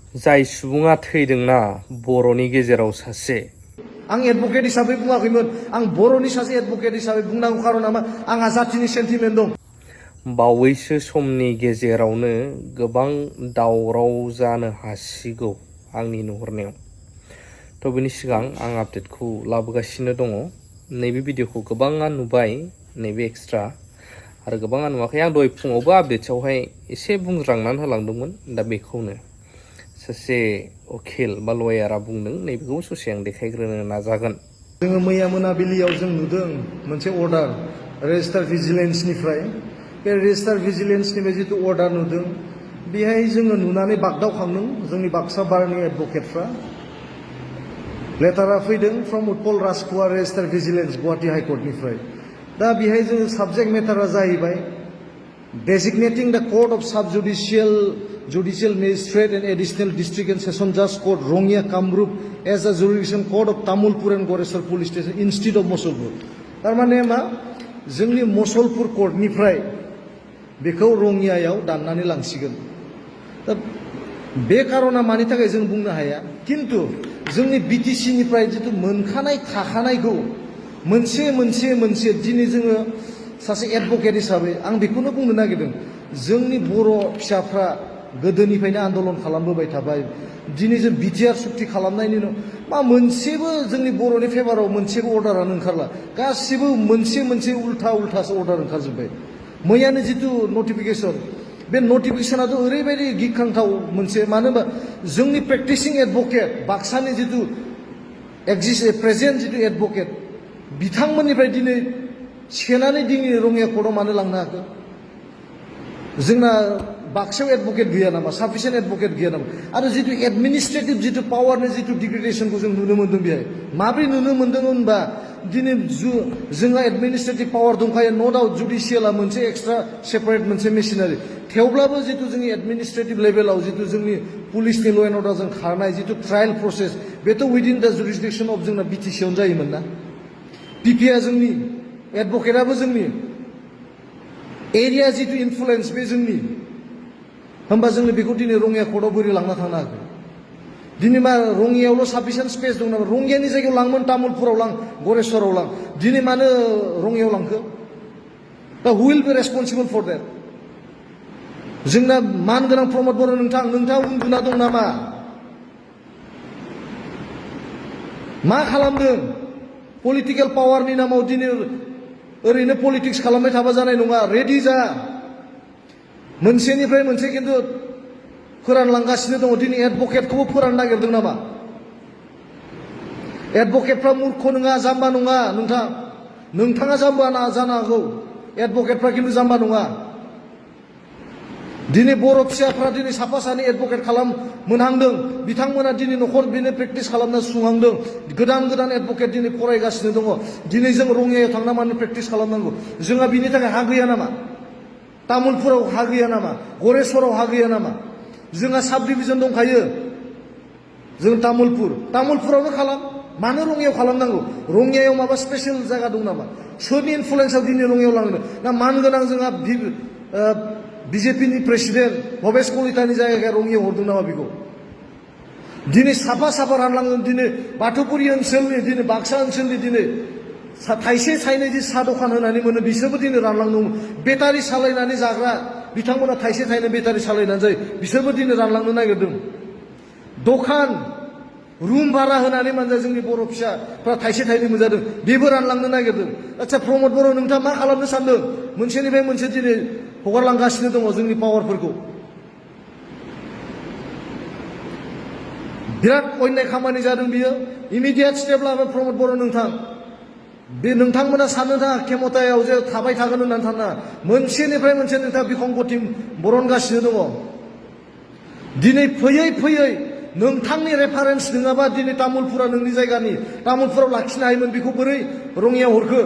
जाय सुबुङा थैदोंना बर'नि गेजेराव सासे आं एडभकेट हिसाबै बुङाखैमोन आं बर'नि सासे एडभकेट हिसाबै बुंनांगौ खारना मा आंहा जातिनि सेन्टिमेन्ट दं बावैसो समनि गेजेरावनो गोबां दावराव जानो हासिगौ आंनि नुहुरनायाव थ' बेनि सिगां आं आपडेटखौ लाबोगासिनो दङ नैबे भिडिअखौ गोबाङा नुबाय नैबे एक्सट्रा आरो गोबाङा नुवाखै आं दहाय फुङावबो आपडेट्सआवहाय एसे बुंज्रांनानै होलांदोंमोन दा बेखौनो सासे उखिल बा लयारा बुंदों नैबेखौ ससे आं देखायग्रोनो नाजागोन जोङो मैया मोनाबिलियाव जों नुदों मोनसे अर्डार रेजिस्टार भिजिलेन्सनिफ्राय बे रेजिस्टार भिजिलेन्सनिफ्राय जितु अर्डार नुदों बेहाय जोङो नुनानै बागदावखांदों जोंनि बाक्सा बारनि एडभकेटफ्रा लेटारा फैदों from Utpal Rajkhowa registrar vigilance Guwahati हाइकर्टनिफ्राय दा बेहाय जोङो साबजेक्ट मेटारा जाहैबाय designating the court of sub-judicial judicial magistrate and additional district and session judge court Rongya Kamrup as a jurisdiction court of Tamulpur and Goresar police station instead of Mosolpur. Tarmane ma जोंनि मसलपुर कोर्टनिफ्राय बेखौ रङियायाव दाननानै लांसिगोन दा बे कारना मानि थाखाय जों बुंनो हाया किन्तु जोंनि बिटिसि निफ्राय जितु मोनखानाय थाखानायखौ मोनसे दिनै जोङो सासे एडभकेट हिसाबै आं बेखौनो बुंनो नागिरदों जोंनि बर' फिसाफ्रा गोदोनिफ्रायनो आन्दलन खालामबोबाय थाबाय दिनै जों बिटिआर सुक्ति खालामनायनि उनाव मा मोनसेबो जोंनि बर'नि फेभाराव मोनसेबो अर्डारानो ओंखारला गासिबो मोनसे उल्थासो अर्डार ओंखारजोब्बाय मैयानो जितु नटिफिकेसन बे नटिफिकेसनाथ' ओरैबायदि गिख्रांथाव मोनसे मानो होनबा जोंनि प्रेक्टिसिं एडभकेट बाक्सानि जितु प्रेजेन्ट जितु एडभकेट बिथांमोननिफ्राय दिनै सेनानै दिनै रङिया कर्टआव मानो लांनो हाखो जोंना बाक्सायाव एडभकेट गैया नामा साफिसियेन्ट एडभकेट गैया नामा आरो जितु एडमिनिस्ट्रेटिभ जितु पावारनि जितु डिग्रेडेसनखौ जों नुनो मोन्दों बेहाय माब्रै नुनो मोन्दों होनबा दिनै जोंहा एडमिनिस्ट्रेटिभ पावार दंखायो न' डाउट जुडिसियेला मोनसे एक्सट्रा सेपारेट मोनसे मेसिनारि थेवब्लाबो जितु जोंनि एडमिनिस्ट्रेटिभ लेभेलाव जितु जोंनि पुलिसनि ल' एन्ड अर्डारजों खारनाय जितु ट्रायेल प्रसेस बेथ' उइदिन दा जुरिसडिक्सन अफ जोंना बिटिसिआवनो जायोमोन ना पिपिआ जोंनि एडभकेटआबो जोंनि एरिया जितु इनफ्लुएन्स बे जोंनि होमबा जोंनो बेखौ दिनै रङिया कर्टआव बोरै लांना थांनो हागोन दिनै मा रङियायावल' साफिसियेन्ट स्पेस दं नामा रङियानि जायगायाव लांमोन तामुलपुराव लां गरेस्वराव लां दिनै मानो रङियायाव लांखो दा who will be responsible for that जोंना मान गोनां प्रमद बर' नोंथाङा उन्दुना दं नामा मा खालामदों पलिटिकेल पावारनि नामाव दिनै ओरैनो पलिटिक्स खालामबाय थाबा जानाय नङा रेडि जा मोनसेनिफ्राय मोनसे किन्तु फोरानलांगासिनो दङ दिनै एडभकेटखौबो फोराननो नागिरदों नामा एडभकेटफ्रा मूर्ख नङा जाम्बा नङा नोंथाङा जाम्बा जानो हागौ एडभकेटफ्रा किन्तु जाम्बा नङा दिनै बर' फिसाफ्रा दिनै साफा सानै एडभकेट मोनहांदों बिथांमोना दिनै न'खर बेनो प्रेक्टिस खालामना सुंहांदों गोदान एडभकेट दिनै फरायगासिनो दङ दिनै जों रङियायाव थांना मानो प्रेक्टिस खालामनांगौ जोंहा बिनि थाखाय हा गैया नामा तामुलपुराव हा गैया नामा गरेस्वराव हा गैया नामा जोंहा साब डिभिजन दंखायो जों तामुलपुरावनो खालाम मानो रङियायाव खालामनांगौ रङियायाव माबा स्पेसियेल जायगा दं नामा सोरनि इनफ्लुएन्सआव दिनै रङियायाव लांनो ना मान गोनां जोंहा बिजेपिनि प्रेसिडेन्ट भबेश कलितानि जायगाया रङियायाव हरदों नामा बेखौ दिनै साफा रानलांदों दिनै बाथौपुरि ओनसोलनि दिनै बाक्सा ओनसोलनि दिनै थाइसे थाइनै जि साहा दखान होनानै मोनो बिसोरबो दिनै रानलांदों बेटारि सालायनानै जाग्रा बिथांमोना थाइसे थाइनै बेटारि सालायनानै जायो बिसोरबो दिनै रानलांनो नागिरदों दखान रुम भारा होनानै मानजा जोंनि बर' फिसाफ्रा थाइसे थाइनै मोनजादों बेबो रानलांनो नागिरदों आচ্ছা प्रमद बर' नोंथाङा मा खालामनो सानदों मोनसेनिफ्राय मोनसे दिनै हगारलांगासिनो दङ जोंनि पावारफोरखौ बिराद अन्याय खामानि जादों बियो इमिडियेट स्टेप लाबाय प्रमद बर' बे नोंथांमोना साननो थाङा खेमतायाव जे थाबाय थागोन होननानै सानना मोनसेनिफ्राय मोनसे नोंथाङा बिखंगति बरनगासिनो दङ दिनै फैयै नोंथांनि रेफारेन्स नङाबा दिनै तामुलपुरा नोंनि जायगानि तामुलपुराव लाखिनो हायोमोन बेखौ बोरै रङियायाव हरखो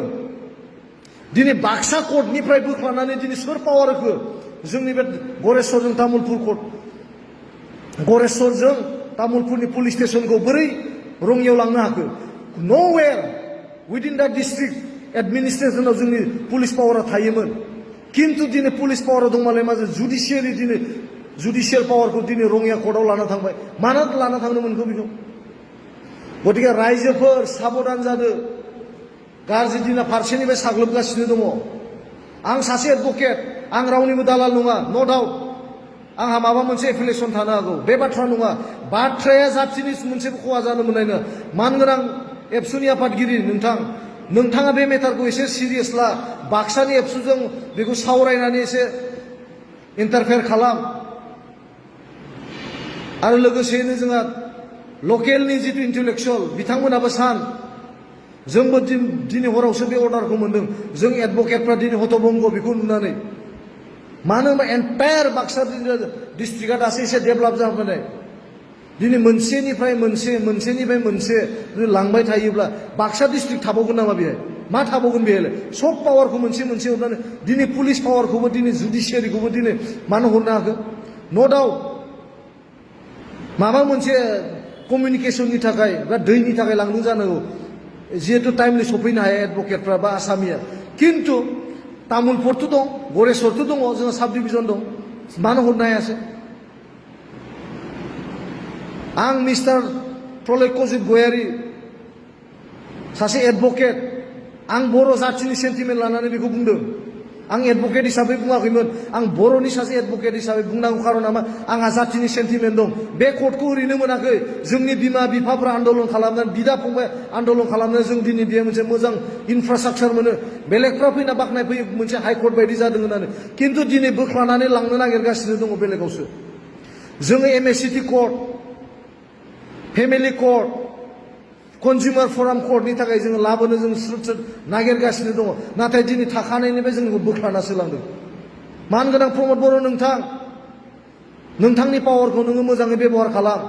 दिनै बाक्सा कर्टनिफ्राय बोख्लानानै दिनै सोर पावार होखो जोंनि बे गरेस्वरजों तामुलपुर कर्ट गरेस्वरजों तामुलपुरनि पुलिस स्टेशनखौ बोरै रङियायाव लांनो हाखो न'वेर उइदिन दा डिस्ट्रिक्ट एडमिनिस्ट्रेसनाव जोंनि पुलिस पावारा थायोमोन किन्तु दिनै पुलिस पावारा दं मालाय मा जुडिसियेलि दिनै जुडिशियेल पावारखौ दिनै रङिया कर्टआव लाना थांबाय मानो लाना थांनो मोनखो बेखौ गतिके रायजोफोर साबधान जादो गाज्रि दिना फारसेनिफ्राय साग्लोबगासिनो दङ आं सासे एडभकेट आं रावनिबो दालाल नङा नो डाउट आंहा माबा मोनसे एफिलिएसन थानो हागौ बे बाथ्रा नङा बाथ्राया जाथिनि मोनसेबो खहा जानो मोननाय नङा मानगोनां एबसुनि आफादगिरि नोंथाङा बे मेटारखौ एसे सिरियास ला बाक्सानि एबसुजों बेखौ सावरायनानै एसे इन्टारफेयार खालाम आरो लोगोसेयैनो जोंहा लकेलनि जितु इन्टेलेक्सुवेल बिथांमोनाबो सान जोंबो दिनै हरावसो बे अर्डारखौ मोनदों जों एडभकेटफ्रा दिनै हतभंग बेखौ नुनानै मानो होनबा एन्टायार बाक्सा डिस्ट्रिक्टआ दासो एसे डेभेलप जाबोनाय दिनै मोनसेनिफ्राय मोनसे लांबाय थायोब्ला बाक्सा डिस्ट्रिक्ट थाबावगोन नामा बेहाय मा थाबावगोन बेहाय सब पावारखौ मोनसे हरनानै दिनै पुलिस पावारखौबो दिनै जुडिसियारिखौबो दिनै मानो हरनो हाखो नो डाउट माबा मोनसे कमिउनिकेसननि थाखाय बा दैनि थाखाय लांदों जानांगौ जिहेतु टाइमलि सफैनो हाया एडभकेटफ्रा बा आसामिया किन्तु तामुलपुरथ' दं गरेस्वरथ' दङ जोंहा साब डिभिजन दं मानो हरनो हायासै आं मिस्टार प्रलयकजित गयारी सासे एडभकेट आं बर' जाथिनि सेन्टिमेन्ट लानानै बेखौ बुंदों आं एडभकेट हिसाबै बुङाखैमोन आं बर'नि सासे एडभकेट हिसाबै बुंनांगौ खारना मा आंहा जाथिनि सेन्टिमेन्ट दं बे कर्टखौ ओरैनो मोनाखै जोंनि बिमा बिफाफ्रा आन्दलन खालामनानै बिदा फंबाय आन्दलन खालामनानै जों दिनै बे मोनसे मोजां इनफ्रास्ट्राक्चार मोनो बेलेगफ्रा फैना बाख्नाय फैयो मोनसे हाइकर्ट बायदि जादों होननानै किन्तु दिनै बोख्लानानै लांनो नागिरगासिनो दङ बेलेगावसो जोङो एमएससिटि कर्ट फेमिलि कर्ट कन्जुमार फराम कर्टनि थाखाय जोङो लाबोनो जों नागिरगासिनो दङ नाथाय दिनै थाखानायनिफ्राय जोंखौ बोख्लानासो लांदों मानगोनां प्रमद बर' नोंथांनि पावारखौ नोङो मोजाङै बेबहार खालाम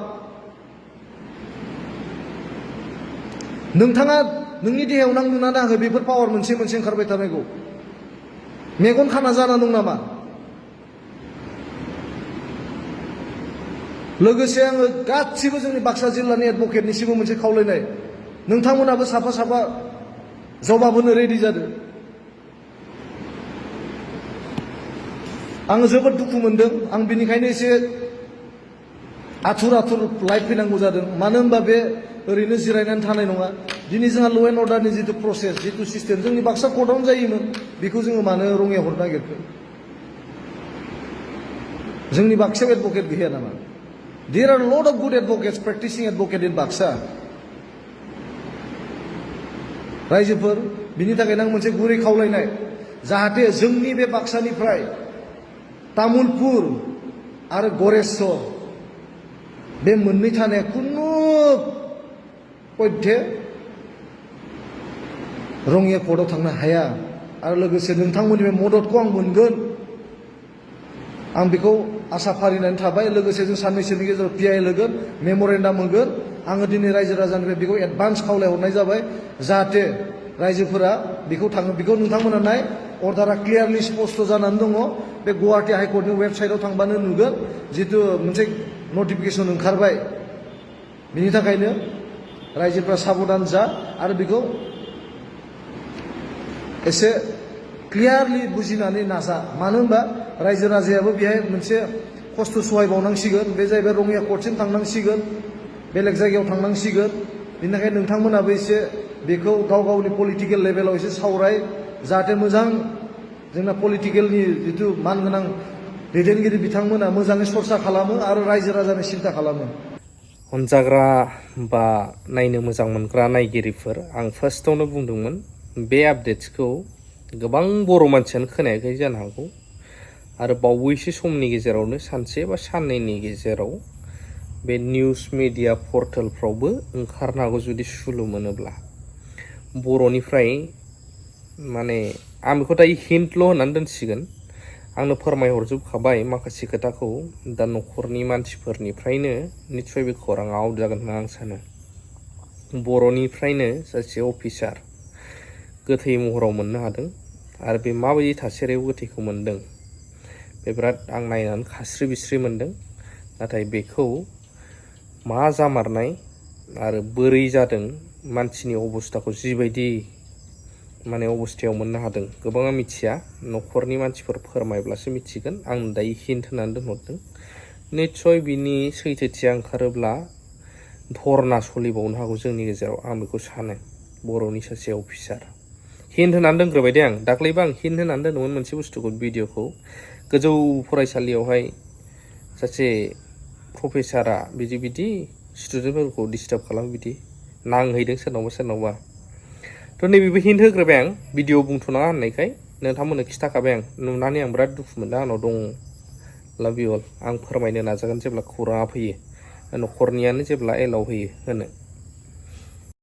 नोंथाङा नोंनि देहायाव नांदोंना नाङाखै बेफोर पावार मोनसे ओंखारबाय थानायखौ मेगन खाना जाना दं नामा लोगोसे आङो गासिबो जोंनि बाक्सा जिल्लानि एडभकेटनिसिबो मोनसे खावलायनाय नोंथांमोनाबो साफा जबाब होनो रेडि जादों आङो जोबोद दुखु मोनदों आं बिनिखायनो एसे आथुर लाइफ फैनांगौ जादों मानो होनबा बे ओरैनो जिरायनानै थानाय नङा दिनै जोंहा ल' एन्ड अर्डारनि जितु प्रसेस जितु सिस्टेम जोंनि बाक्सा कर्टआवनो जायोमोन बेखौ जोङो मानो रङियाव हरनो नागिरखो जोंनि बाक्सायाव एडभकेट गैया नामा There are a lot of good advocates practicing advocate in Baksa. रायजोफोर बिनि थाखायनो आं मोनसे गुरै खावलायनाय जाहाथे जोंनि बे बाक्सानिफ्राय तामुलपुर आरो गरेस्वर बे मोननै थानाया कुनु पयथे रङिया कर्टआव थांनो हाया आरो लोगोसे नोंथांमोननि बे मददखौ आं मोनगोन आं बेखौ आसा फारिनानै थाबाय लोगोसे जों साननैसोनि गेजेराव पिआइएल होगोन मेम'रेन्डाम होगोन आङो दिनै रायजो राजानिफ्राय बेखौ एडभान्स खावलायहरनाय जाबाय जाहाथे रायजोफोरा बेखौ नोंथांमोना नाय अर्डारा क्लियारलि स्पष्ट जानानै दङ बे गुवाहाटी हाइकर्टनि वेबसाइटआव थांबानो नुगोन जितु मोनसे नटिफिकेसन ओंखारबाय बिनि थाखायनो रायजोफ्रा साबधान जा आरो बेखौ एसे क्लियारलि बुजिनानै नाजा मानो होनबा रायजो राजायाबो बेहाय मोनसे खस्थ' सहायबावनांसिगोन बे जाहैबाय रङिया कर्टसिम थांनांसिगोन बेलेग जायगायाव थांनांसिगोन बेनिखायनो नोंथांमोनाबो एसे बेखौ गावनि पलिटिकेल लेभेलाव एसे सावराय जाहाथे मोजां जोंना पलिटिकेलनि जितु मानगोनां दैदेनगिरि बिथांमोना मोजाङै सरसा खालामो आरो रायजो राजानि सिन्था खालामो अनजाग्रा बा नायनो मोजां मोनग्रा नायगिरिफोर आं फार्स्टआवनो बुंदोंमोन बे आपडेट्सखौ गोबां बर' मानसियानो खोनायाखै जानो हागौ आरो बावैसो समनि गेजेरावनो सानसे बा साननैनि गेजेराव बे निउस मिडिया पर्टेलफ्रावबो ओंखारनो हागौ जुदि सुलु मोनोब्ला बर'निफ्राय माने आं बेखौ दायो हिन्टल' होननानै दोनसिगोन आंनो फोरमायहरजोबखाबाय माखासे खोथाखौ दा न'खरनि मानसिफोरनिफ्रायनो निस्सय बे खौराङा आउट जागोन होनना आं सानो बर'निफ्रायनो सासे अफिसार गोथै महराव मोननो हादों आरो बे माबायदि थासारियाव गोथैखौ मोनदों बे बिराद आं नायनानै खास्रि बिस्रि मोनदों नाथाय बेखौ मा जामारनाय आरो बोरै जादों मानसिनि अबस्थाखौ जिबायदि माने अबस्थायाव मोननो हादों गोबाङा मिथिया न'खरनि मानसिफोर फोरमायब्लासो मिथिगोन आं दायो हिन्ट होनानै दोनहरदों निस्सय बिनि सैथोथिया ओंखारोब्ला धरना सोलिबावनो हागौ जोंनि गेजेराव आं बेखौ सानो बर'नि सासे अफिसार हिन्ट होनानै दोनग्रोबाय दे आं दाख्लैबो आं हिन्ट होनानै दोनदोंमोन मोनसे बुस्थुखौ भिडिअखौ गोजौ फरायसालियावहाय सासे प्रफेसारा बिदि स्टुडेन्टफोरखौ डिस्टार्ब खालामो बिदि नांहैदों सोरनावबा थ' नैबेबो हिन्ट होग्रोबाय आं भिडिअ बुंथ'नाङा होननायखाय नोंथांमोननो खिथाखाबाय आं नुनानै आं बिराद दुखु मोनदों आंनाव दं लाभ इउ अल आं फोरमायनो नाजागोन जेब्ला खौराङा फैयो न'खरनियानो जेब्ला एलाव होयो होनो